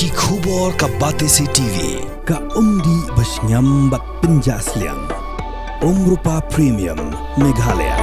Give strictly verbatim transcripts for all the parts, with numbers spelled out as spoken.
Ki khubor ka Batesi T V, ka umdih ba shngiam bad pynjah sliang. Umrupa Premium, Meghalaya.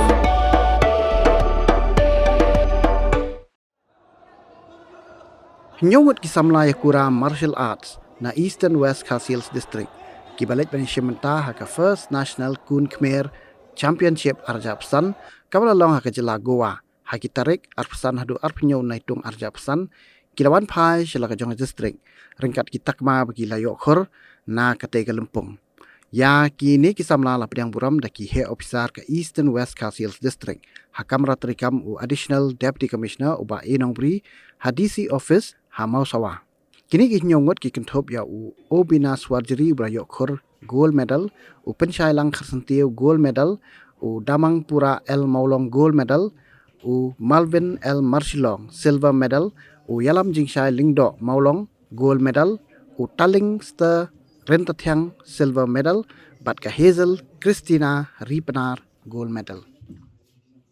Hynñiew ngut ki samla ïakura martial arts na Eastern West Khasi Hills District kiba leit ban ïashim bynta ha ka First National Khun Khmer Championship arhajar arphew san kaba la long ha ka jylla Goa ha ki tarik arphew san haduh arphew hynñiew Naitung arhajar arphew san, ki la wan phai sha la ka jong ka district ryngkat ki takma ba ki la ïoh khur na katei ka lympung. Ïa kine ki samla la pdiang burom da ki heh ophisar ka Eastern West Khasi Hills District ha kamra treikam u Additional Deputy Commissioner u Bah A Nongbri ha D C Office ha Mawsawa. Kine ki hynñiew ngut ki kynthup ïa u Obina Swarjri uba la ïoh khur gold medal, u Pynshailang Kharsyntiew gold medal, u Damangpura L Mawlong gold medal, u Malvin L Marshillong silver medal, u Ïalam Jingshai Lyngdoh Mawlong gold medal, u Talingster Ryntathiang silver medal, bad ka Hazel Christina Ripnar gold medal.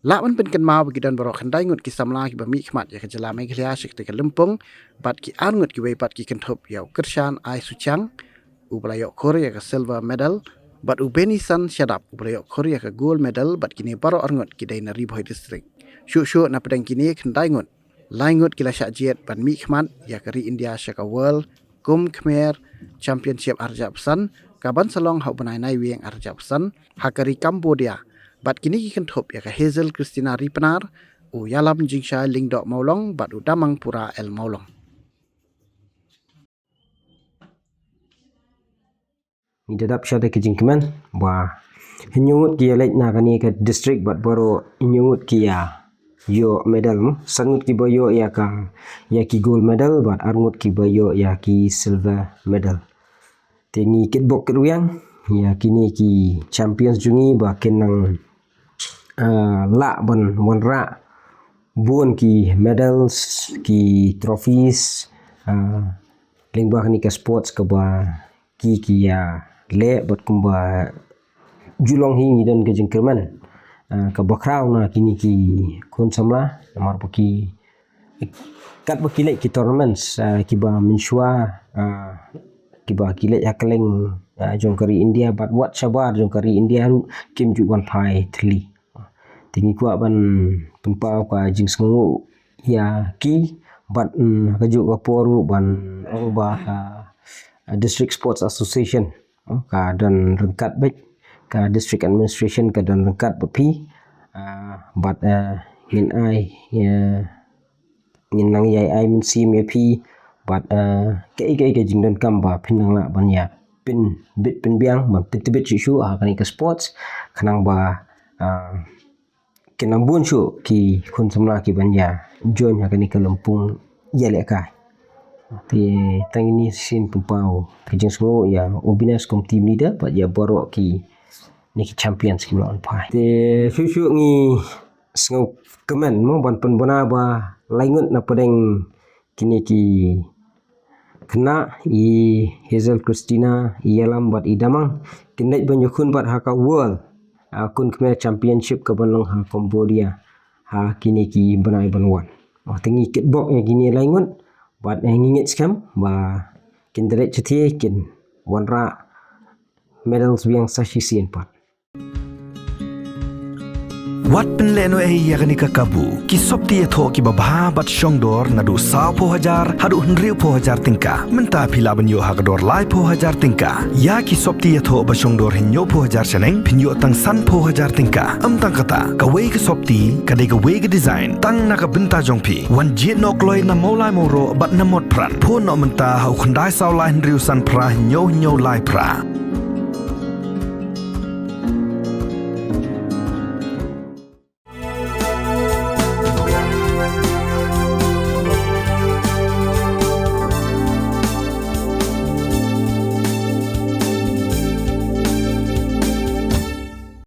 Lah ban pynkynmaw ba ki don baroh khyndai ngut ki samla kiba mihkhmat ïa ka jylla Meghalaya sha katei ka lympung, bad ki ar ngut kiwei pat ki kynthup ïa u Kyrshan I Suchiang uba la ïoh khur ïa ka silver medal, bad u Benison Shadap uba la ïoh khur ïa ka gold medal, bad kine baroh ar ngut ki dei na Ri Bhoi District. Shuh shuh na pdeng kine khyndai ngut, lai ngut ki la shah jied ban mihkhmat ïa ka ri India sha ka World Khun Khmer Championship arhajar arphew san kaban sa long ha u bnai Naiwieng arhajar arphew san ha ka ri Cambodia. Bad kine ki kynthup ïa ka Hazel Christina Ripnar, u Ïalam Jingshai Lyngdoh Mawlong bad u Damangpura L Mawlong. Ngi da dap sha da ka jingkmen ba hynñiew ngut ki ïaleit na kane ka district bad baroh hynñiew ngut ki ïa ïoh medal, mo. San ngut kiba ïoh ïa ka, ïa ki gold medal bad ar ngut kiba ïoh ïa ki silver medal. Te ngi kitbok kitrwiang ïa kine ki champions jong ngi ba kin nang, ah, lah ban wanrah bun ki medals, ki trophies, ah, lyngba kane ka sports kaba ki, ki ïaleh bad kumba ju long hi ngi don ka jingkyrmen, ah, kaba khraw na kine ki khun samla namar ba ki, katba ki leit ki tournaments, ah, kiba mynshuwa, ah, kiba ki leit ha kylleng, ah, jong ka ri India bad wat shabar jong ka ri India ruh kim ju wan phai thylli. Te ngi kwah ban pynpaw ka jingsngewnguh ïa ki bad, mm, kajuh ka por ruh ban ong ba, ah, District Sports Association, oh, ka don ryngkat bad ka District Administration ka don ryngkat bad phi, ah, bad, ah, ngin ai, ah, ngin nang ïai ai mynsiem ïa phi bad, ah, kaei kaei ka jingdonkam ba phin nang lah ban ïa pynbit pynbiang ban pyntbit shuh shuh ha kane ka sports khnang ba, ah, kin nang bun shuh ki khun samla ki ban ïa join ha kane ka lympung ïalehkai. Te tang ine shisien pynpaw ka jingsngewnguh ïa u Binas kum team leader bad ïa baroh kine ki champions kiba la wan phai. Te shuh shuh ngi sngewkmen mo ban pynbna ba lai ngut na pdeng kine ki khynnah, i Hazel Christina, i Ïalam bad i Damang, kin leit ban ïakhun bad ha ka World, ah, Khun Khmer Championship kaban long ha Cambodia ha kine ki bnai ban wan. Oh, te ngi kitbok ïa kine lai ngut bad, eh, ngi ngeit skhem ba kin da leit shathie kin wanrah medals biang sa shisien pat. Wat pynlehnohei ïa kane ka kabu. Ki sopti ïathoh kiba bha bad shongdor naduh sawphew hajar haduh hynriewphew hajar tyngka. Mynta phi lah ban ïoh ha ka dor laiphew hajar tyngka. Ïa ki sopti ïathoh ba shongdor hynñiewphew hajar shaneng phin ïoh tang sanphew hajar tyngka. Ym tang kata, kawei ka sopti ka dei kawei ka design tang na ka bynta jong phi. Wan jied noh kloi na Mawlai Mawroh bad na Motphran. Phone noh mynta ha u khyndai saw lai hynriew san phra hynñiew hynñiew lai phra.